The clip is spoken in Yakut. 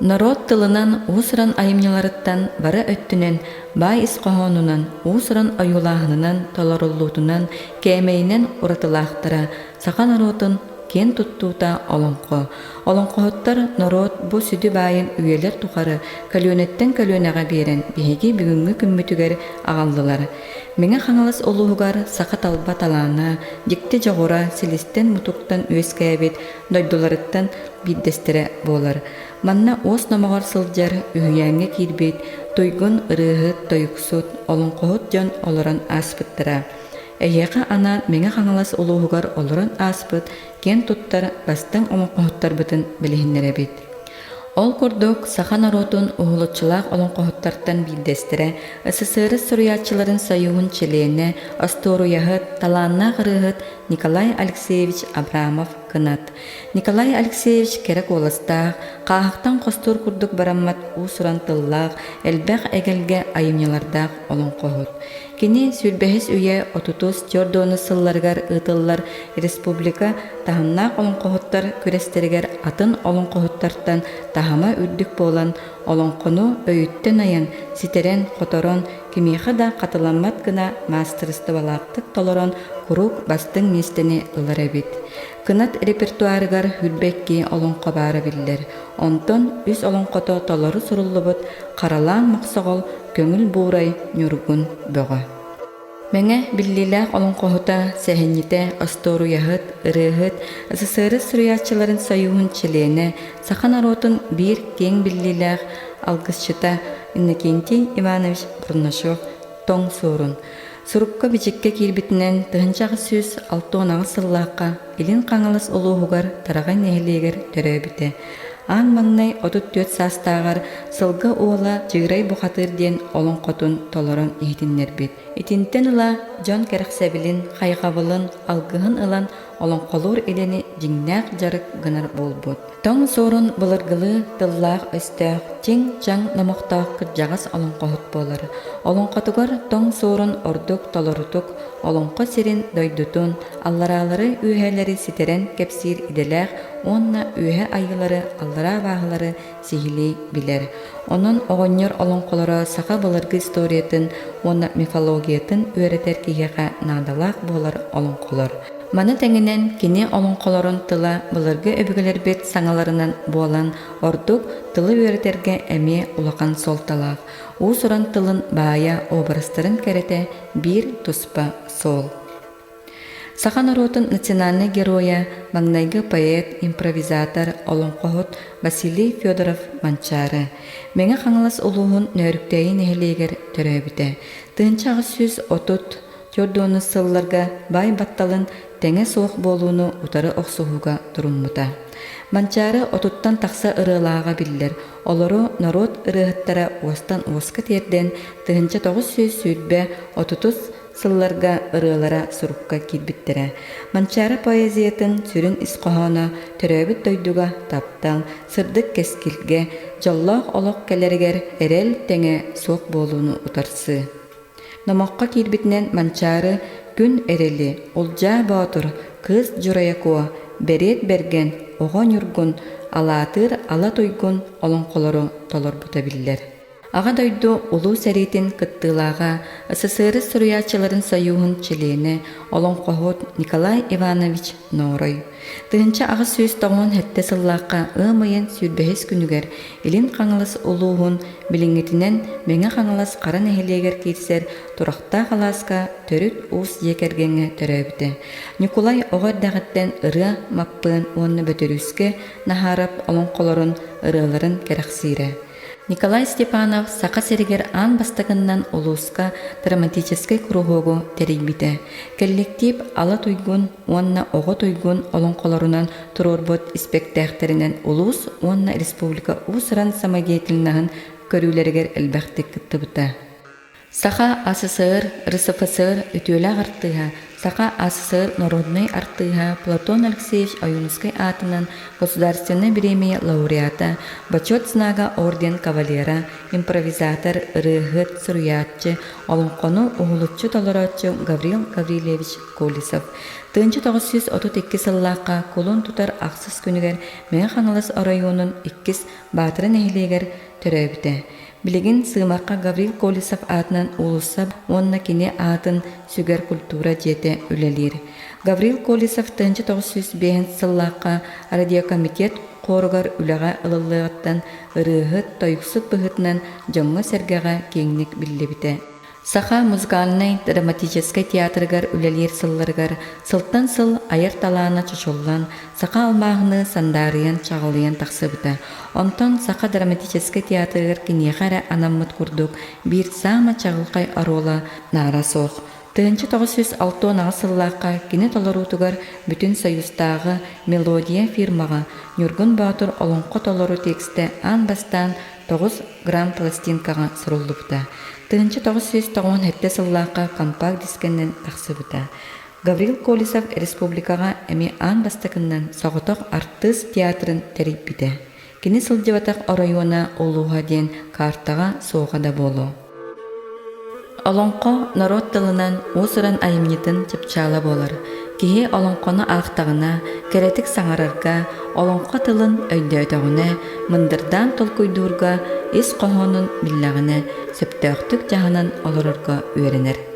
Норуот тылынан уус-уран айымньыларыттан бары өттүнэн баай ис хоһоонунан, уус-уран ойуулааһынынан толоруллуутунан, кээмэйинэн уратылаахтара саха норуотун киэн туттуута олоҥхо. Олоҥхоһуттар норуот бу сүдү баайын үйэлэр тухары көлүөнэттэн көлүөнэҕэ биэрэн биһиги бүгүҥҥү күммүтүгэр аҕаллылар. Мэҥэ Хаҥалас улууһугар саха талба талаана, дьикти дьоҕура силистэн-мутуктан үөскээбит дойдуларыттан биирдэстэрэ буолар. Манна уос номоҕор сылдьар, үһүйээҥҥэ киирбит туйгун ырыаһыт, тойуксут, олоҥхоһут дьон олорон ааспыттара. Эһиэхэ анаан Мэҥэ Хаҥалас улууһугар олорон ааспыт киэн туттар бастыҥ олоҥхоһуттарбытын билиһиннэрэбит. Ол курдук, саха норуотун уһулуччулаах олоҥхоһуттартан биирдэстэрэ, СССР суруйааччыларын сойууһун чилиэнэ, остуоруйаһыт, талааннаах ырыаһыт Николай Алексеевич Абрамов Кынат. Николай Алексеевич кэрэ куоластаах, хааһахтан хостуур курдук бараммат уус-уран тыллаах, элбэх эгэлгэ айымньылардаах олоҥхоһут. Кини сүүрбэһис үйэ отутус чордуонус сылларыгар ыытыллар республика таһымнаах олоҥхоһуттар күрэстэригэр атын олоҥхоһуттартан таһыма үрдүк буолан, олоҥхону өйүттэн айан, ситэрэн-хоторон, кимиэхэ да хатыламмат гына маастарыстыбалаахтык толорон куруук бастыҥ миэстэни ылар эбит. Кынат репертуарыгар Хүрбэкки олоҥхо баара биллэр. Онтон үс олоҥхото толору суруллубут Харалаан Мохсоҕол, Көҥүл Буурай, Ньургун Бөҕө. Мэҥэ биллиилээх олоҥхоһута, сэһэнньитэ, остуоруйаһыт, ырыаһыт, СССР суруйааччыларын сойууһун чилиэнэ, саха норуотун биир киэҥ биллиилээх алгысчыта Иннокентий Иванович Бурнашов Тоҥ Суорун сурукка-бичиккэ киирбитинэн 1868 сыллаахха Илин Хаҥалас улууһугар Тараҕай нэһилиэгэр төрөөбүтэ. Аан маҥнай 34 саастааҕар Сылгы уола Чыырай бухатыыр диэн олоҥхотун толорон иһитиннэрбит. Итинтэн ыла дьон кэрэхсэбилин, хайҕабылын, алгыһын ылан олоҥхолуур идэни дьиҥнээх дьарык гынар буолбут. Тоҥ Суорун былыргылыы тыллаах-өстөөх, чиҥ-чаҥ номохтоох кырдьаҕас олоҥхоһут буолар. Олоҥхотугар Тоҥ Суорун ордук толорутук олоҥхо сирин, дойдутун, аллараалары-үөһээлэри ситэрэн кэпсиир идэлээх уонна үөһэ айыылары, аллараа абааһылары сиһилии билэр. Онон оҕонньор олоҥхолоро саха былыргы историятын уонна мифологиятын үөрэтэр киһиэхэ наадалаах буолар олоҥхолор. Маны тэҥинэн кини олоҥхолорун тыла былыргы өбүгэлэрбит саҥаларынан буолан ордук тылы үөрэтэргэ эмиэ улахан суолталаах. Уус-уран тылын баайа образтарын кэрэтэ биир туспа суол. Саха норуотун национальнай геройа, маҥнайгы поэт, импровизатор, олоҥхоһут Василий Федоров Манчаары Мэҥэ Хаҥалас улууһун Нөөрүктээйи нэһилиэгэр төрөөбүтэ. 1830 төрдуонус сылларга баай батталын тэҥэ суох буолууну утары охсуһууга туруммута. Манчаары отуттан тахса ырыалааҕа биллэр, олору норуот ырыаһыттара уостан уоска тиэрдэн 1920 отутус сылларга ырыалара сурукка киирбиттэрэ. Манчаары поэзиятын сүрүн ис хоһооно төрөөбүт дойдуга таптал, сырдык кэскилгэ, дьоллоох олох кэлэригэр эрэл тэҥэ суох буолууну утарсыы. Номоххо киирбитинэн Манчаары Күн Эрэли, Улдьаа Боотур, Кыыс Дьурайа Куо, Бэриэт Бэргэн, Оҕо Ньургун, Алаатыыр Ала Туйгун олоҥхолору толорбута биллэр. Аҕа дойду Улуу сэриитин кыттыылааҕа, СССР суруйааччыларын сойууһун чилиэнэ, олоҥхоһут Николай Иванович Ноорой. 1897 сыллаахха ыам ыйын сүүрбэһис күнүгэр Илин Хаҥалас улууһун билиҥҥитинэн Мэҥэ Хаҥалас Хара нэһилиэгэр киирсэр Турахтаах алааска төрүт уус дьиэ кэргэҥҥэ төрөөбүтэ. Ньукулай оҕо эрдэҕиттэн ырыа, маппыан уонна бөтөрүүскэ Наһаарап олоҥхолорун, ырыаларын кэрэхсиирэ. Николай Степанов Саха сиригэр аан бастакыннан улууска драматическай куруһуогу тэрийбитэ. Кэлликтиип Ала Туйгун уонна Оҕо Туйгун олоҥхолорунан туруорбут испэктээхтэринэн улуус уонна республика уус-уран самодеятельноһын көрүүлэригэр элбэхтик кыттыбыта. Саха АССР, РСФСР үтүөлээх артыыһа, Саха АССР народнай артыыһа Платон Алексеевич Ойуунускай аатынан Государственнай бириэмийэ лауреата, Бочуот знага орден кавалера, импровизатор, ырыаһыт, суруйааччы, олоҥхону уһулуччу толорооччу Гаврил Гаврильевич Колесов. 1932 сыллаахха кулун тутар ахсыс күнүгэр Мэҥэ Хаҥалас оройуонун иккис Баатара нэһилиэгэр төрөөбүтэ. Билигин Сыымахха Гаврил Колесов аатынан уулусса уонна кини аатын сүгэр культура дьиэтэ үлэлиир. Гаврил Колесов 1905 сыллаахха радиокомитет хоругар үлэҕэ ылыллыаҕыттан ырыаһыт, тойуксут быһыытынан дьоҥҥо-сэргэҕэ киэҥник биллибитэ. Саха музыкальнай драматическай театрыгар үлэлиир сылларыгар сылтан сыл айар талаана чочуллан, саха алмааһыныы сандаарыйан чаҕылыйан тахсыбыта. Онтон Саха драматическай театрыгар киниэхэ эрэ анаммыт курдук биир саама чаҕылхай оруола наара суох. 1968 сыллаахха кини толоруутугар Бүтүн Союзтааҕы «Мелодия» фирмаҕа Ньургун Боотур олоҥхо толору текстэ аан бастаан 9 грамм пластинкаҕа суруллубута. 1997 сыллаахха компакт-дискэнэн тахсыбыта. Гаврил Колесов республикаҕа эмиэ аан бастакыннан соҕотох артыыс театрын тэрийбитэ. Кини сылдьыбатах оройуона улууһа диэн картаҕа суоҕа да буолуо. Олоҥхо норуот тылынан уус-уран айымньытын чыпчаала буолар. Киһи олоҥхону аахтаҕына, кэрэтик саҥарарга, олоҥхо тылын өйдөөтөҕүнэ, мындырдаан толкуйдуурга, ис хоһоонун биллэҕинэ, сөптөөхтүк дьаһанан олорорго үөрэнэр.